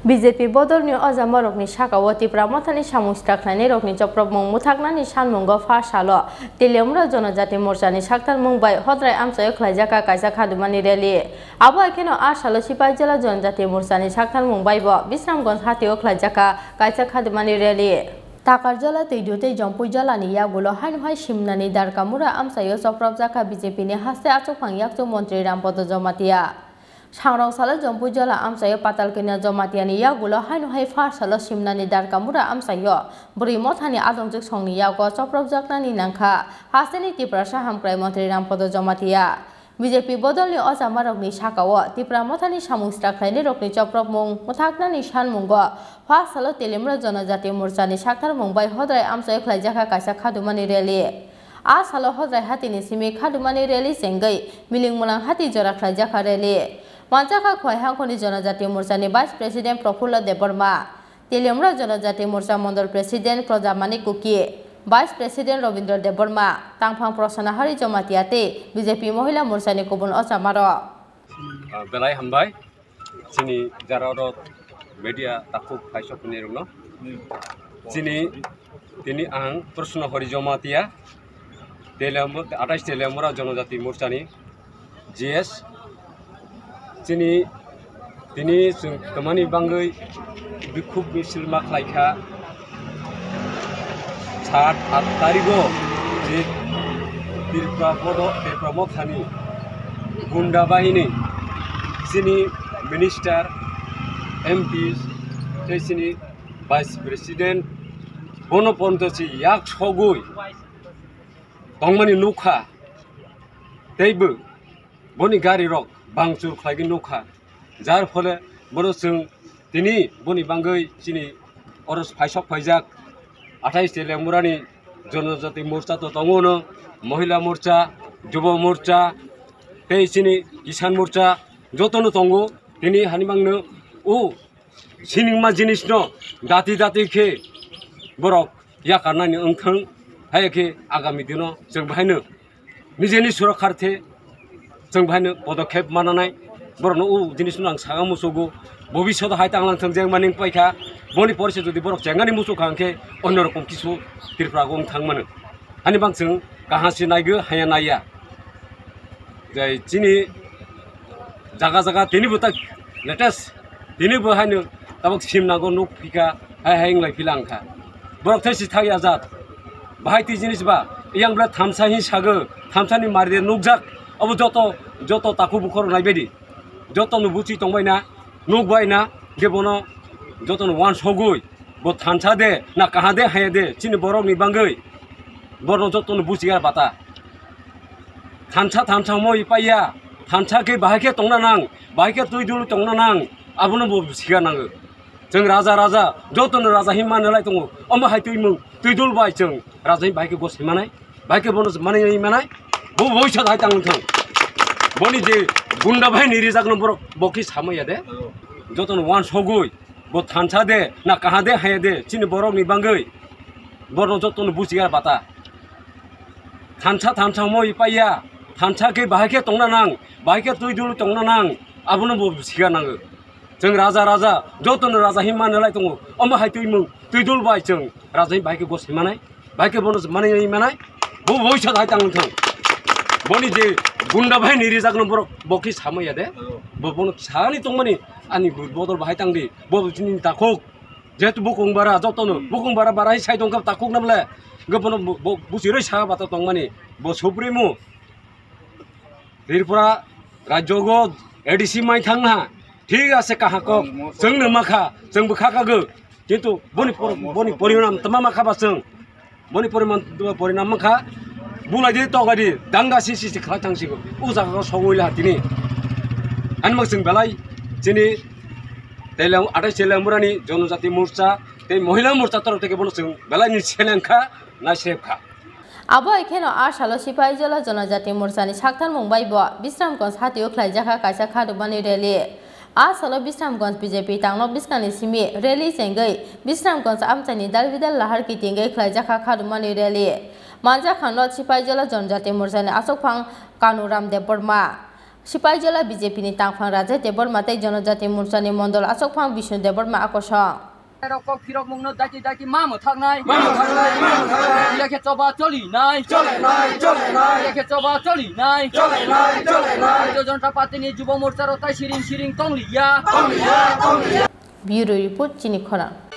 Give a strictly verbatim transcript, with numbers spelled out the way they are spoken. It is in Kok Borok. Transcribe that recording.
B J P bodolni ojamarokni sakao Tipra Mothani samung sitra khlainairokni chopropmung mwthaknani sanmungo pha salo Teliamura Jonojati Morchani saktarmung bai Hodrai amchaio khlaijakha kaisa khadumani rally. Abo hai kheno a salo Sipaijala Jonojati Morchani saktarmung baibo Bisramganj hatio khlaijakha kaisa khadumani rally. Takarjala, Twidul tei Jompui jalani yagulo haino hai Simnani Darkamura amchaio chopropjakha B J P ni haste achukphang yakchu montri Rampodo Jomatia. Sangrong salo Jompui jala amchaio Patalkanya Jomatiani yagulo haino hai pha salo Simnani Darkamura amchaio Bwrwi Mothani adongjwk songni yago chopropjaknani nangkha hasteni Tiprasa hamkrai montri Rampodo Jomatia. B J P bodolni ojamarokni sakao Tipra Mothani samung sitra khlainairokni chopropmung mwthaknani sanmungo pha salo Teliamura Jonojati Morchani saktarmung bai Hodrai amchaio khlaijakha kaisa khadumani rally. A salo Hodrai hatini simi khadumani rally chengwi Miling Mwlang hati jora khlaijakha rally. Manjakha Khowai Hangkhoni Jonojati Morchani Vice President Prafulla Debbarma, Teliamura Jonojati Morcha Mondol President Projamani Kuki, Vice President Robindra Debbarma, Tangphang Prosana Hari Jomatia tei B J P Mohila Morchani kubun ochamarok. Ah, belai hambai. Chini jara oro media takhuk phaisok hwnwi rwngno. Chini, tini ang Proshno Hori Jomatia, Teliamu-, atais Teliamura Jonojati Morchani G S. Chini, tini chwng twmani bangwi bikhuk misil ma khlaikha. Sat at tarigo je Tripura bodo, Tripura mothani gunda bahini, chini minister, M P, tei chini vice president, bono ponto si yak sogwi tongmani nukha, teibo boni gari rok bangchur khlaigwi nukha, jar phole bono chwng tini boni bangwi chini oro phaisok phaijak atais Teliamurani Jonojati Morcha to tongo no, Mohila Morcha, Jubo Morcha, tei chini Kisan Morcha joto no tongo. Tini hani mangno o siningma jinis no dati dati khe borok yakarnani wngthang, hai khe agami dino chwng bahaino nijeni surokkharthe chwng bahaino podokhep mananai. Borokno o jinisno ang saka muchugo, bobishoto hai tanglang thang jeng maning paikha. Boni porse jodi borok chengani muchukha hwnkhe onno rokom kisu Tripura wng thang mano. Hani bang chwng kaham se naigo, haya naiya. Jai chini jaga jaga tini bo tak latest, tini bo haino tabok sim nago nuk phika, hai hai wnglai phila wngkha. Borok thai si thai ajat. Bahai twi jinis ba, yang bwle thamsa hin sago, thamsa ni mari de nukjak. Abo joto, joto takhuk bukhuk rok nai baidi. Joto no buchi tong bai na, nuk bai na, je bono joto no wansogwi, bo thansa de, na kaha de, haya de, chini borok ni bangwi. Borno joto no buchi ya bata. Thansa, thansa moi paiya, thansa khe bahai khe tongna nang, bahai khe twi dul tongna nang, abono bo siga nango. Chwng raja, raja, joto no raja hin manna lai tongo. Omo hai twi mung, twi dul bai chwng raja hin bahai khe gos hin manai, bahai khe bono manai manai, bo boisa hai tang thang. Boni je gunda bai ni rijak no borok bo khe samaya de. Joto no wan sogwi, bo thansa de, na kaha de, haya de, chini borok ni bangwi. Borno joto no buchi ya bata. Thansa, thansa moi paiya, thansa khe bahai khe tongna nang, bahai khe twi dul tongna nang, abono bo siga nango. Chwng raja, raja, joto no raja hin manna lai tongo. Omo hai twi mung, twi dul bai chwng raja hin bahai khe gos hin manai, bahai khe bono manai manai, bo boisa hai tang thang. Boni je gunda bai ni rijak no borok bo khe samaya de, bo bono sani tongmani ani bodol bahai tang di, bo chini takhuk. Jehetu bukung bara jotono, bukung bara bara hai sai tongkha takhuk na bole. Hwnkhe bono bo, bo, buchirwi sa bata tongmani, bo supremo. Tripura rajyogo A D C mai thangna, thik ase kaha kok, chwngno makha, chwngbo kha kago. Kintu boni por-, boni porinam tama makha ba chwng. Boni poriman-, porinam wngkha, bulai di, togai di, danga si, si, si khlai thang sigo. O jaga o sogwi la tini. Ani mak chwng belai chini Teliam-, atai Teliamurani Jonojati Morcha tei Mohila Morcha torok tei bono chwng belai ni seleng kha, nai sep kha. Abo hai kheno a salo Sipaijala Jonojati Morchani saktarmung bai bo Bisramganj hatio khlaijakha kaisa khadumani rally. A salo Bisramganj B J P tangno bwskangni simi rally chengwi Bisramganj amchaini dalbidal lahar kitingwi khlaijakha khadumani rally. Manjakha no Sipaijala Jonojati Morchani achukphang Kanuram Debbarma. Sipaijala B J P ni tangphang Rajesh Debbarma tei Jonojati Morcha ni Mondol Achukphang Bishnu Debbarma akosong. Rok kok phirok mungno daki daki ma mwthaknai. Ma mwthaknai, ma mwthaknai. Lekhe choba cholinai. Cholinai, cholinai. Lekhe choba cholinai. Cholinai, cholinai. Bharatiya Janata Party ni Jubo Morcha rok tai siring siring tongliya. Tongliya, tongliya. Bureau Report, Chini Khorang.